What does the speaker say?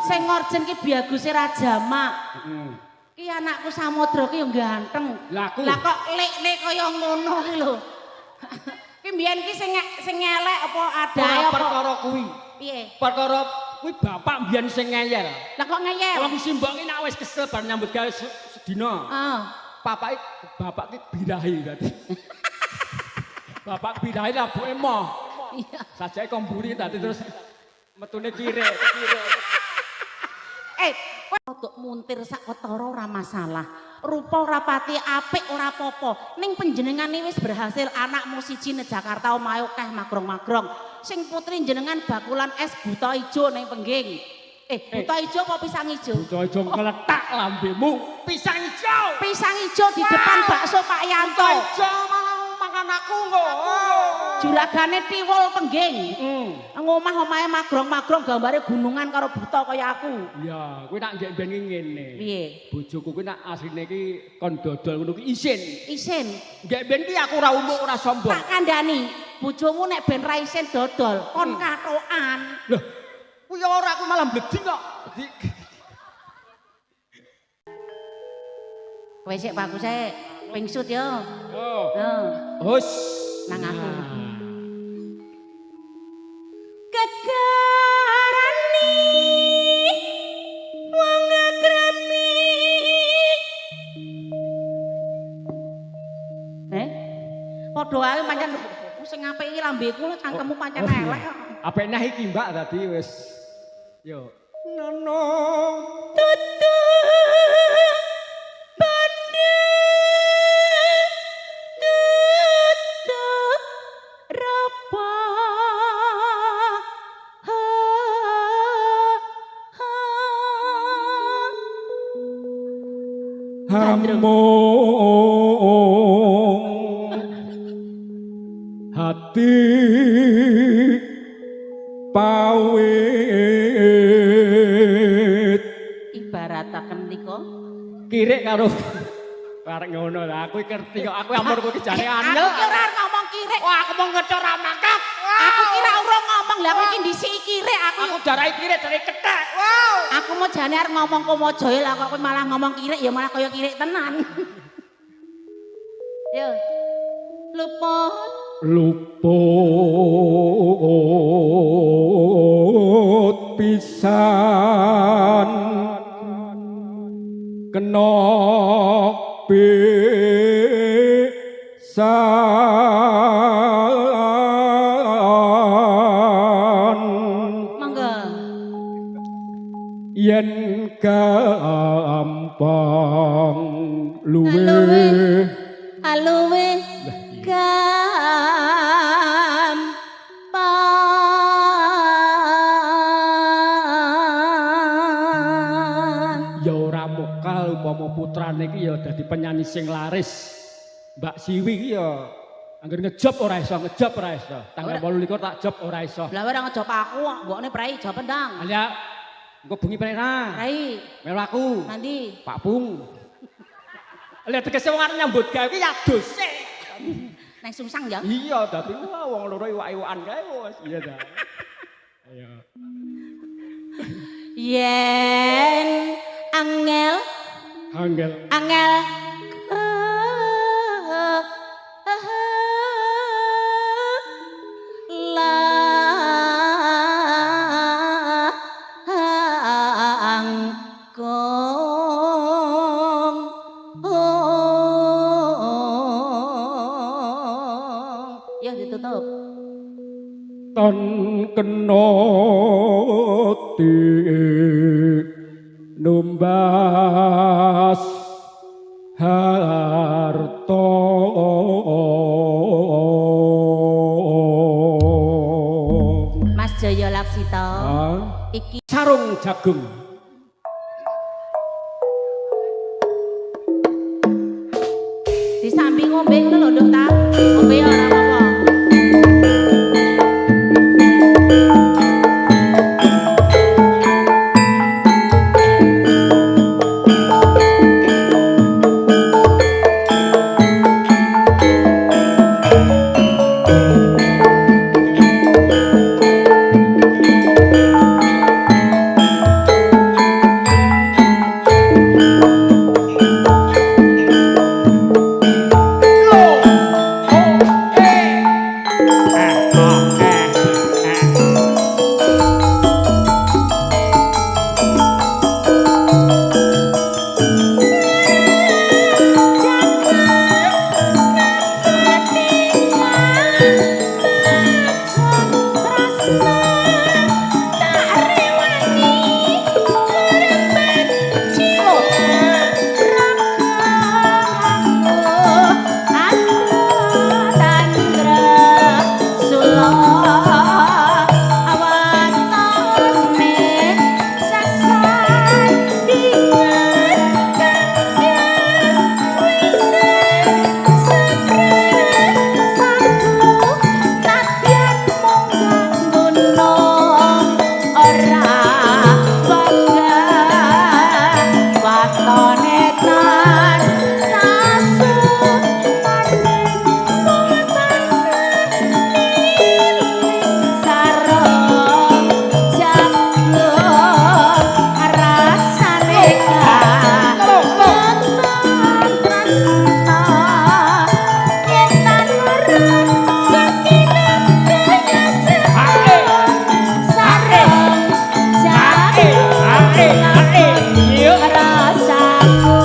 Sing ngorjen ki biaguse Rajamak. Heeh. Ki anakku Samudra ki yo ganteng. Lah aku. Lah kok lekne kaya ngono ki lho. Ki mbiyen ki sing sing elek apa adae Ora apa? Perkara kuwi. Piye? Perkara kuwi bapak mbiyen sing ngeyel. Lah kok ngeyel? Wong simbok ki nek wis kesel bar nyambut gawe sedina. Ah. Bapak bapak ki birahi berarti. Bapak birahi lah buke moh. Iya. Sajake komburi tadi terus metune kire, kire. Eh, kowe rodok muntir sak ketara ora masalah. Rupa ora pati apik ora apa-apa. Ning panjenengane wis berhasil anakmu siji ning Jakarta omahe akeh magrong-magrong. Sing putri jenengan bakulan es buta ijo ning Pengging. Eh, buta ijo apa pisang ijo? Buta ijo ngeletak lambemu. Pisang ijo. Pisang ijo di depan bakso Pak Yanto. Buta ijo malah makan aku kok. Juragane tiwul Pengging. Ngomah omahe magrong-magrong gambare gunungan karo buta kaya aku. Iya, kuwi nak njek ben ngene. Piye? Bojoku kuwi nak asline ki kon dodol ngono ki isin. Isin. Njek ben ki aku ora umuk ora sombong. Tak kandhani, bojomu nek ben ra isin dodol, kon katokan. Loh, kuwi ora aku malah bleding kok. Dadi Kowe sik Pak sik, pingsut yo. Yo. Yo, Hus. Nang aku. Kegarani wong akrami. Eh? Padha wae pancen sing apik iki lambeku lho cangkemmu pancen Oh, iya. elek kok. Apik nah iki Mbak tadi wis. Yo. Nono. Tutu bande tutu rapa ha ha. Hamung hati pawit ibarataken nika kirik karo arek ngono lah aku ngerti kok aku amur kuwi jane angel. Aku ki ora arep ngomong kirik. Wah aku mau ngecor ra mangkat. Aku kira urung ngomong lah kowe iki ndisiki kirik aku. Aku darai kirik dari kethek. Wow. Aku mau jane arep ngomong komojoe lah kok kowe malah ngomong kirik ya malah kaya kirik tenan. Yo. Luput Luput pisan kena pisan monggo. Yen gampang luwih Aluwe gampang. Ya ora mokal upama putrane iki ya dadi penyanyi sing laris. Mbak Siwi iki ya angger ngejob ora iso, ngejob ora iso. Tanggal 28 tak job ora iso. Lah ora ngejob aku kok, mbokne prei job ndang. Alia engko bengi prei ra. Prei. Melu aku. Nanti Pak Pung. Lah tegese wong arep nyambut gawe iki ya dose. Nang sungsang ya. Iya, dadi wah wong loro iwak-iwakan kae wis. Iya ta. Ayo. Yen angel Angel angel langkung ya ditutup. Tan kena numbas harta. Mas Jaya Laksita iki sarung jagung. Di samping ngombe ngono lho Nduk ta. Ngombe ya ora apa-apa. Eh, yuk. Rasaku.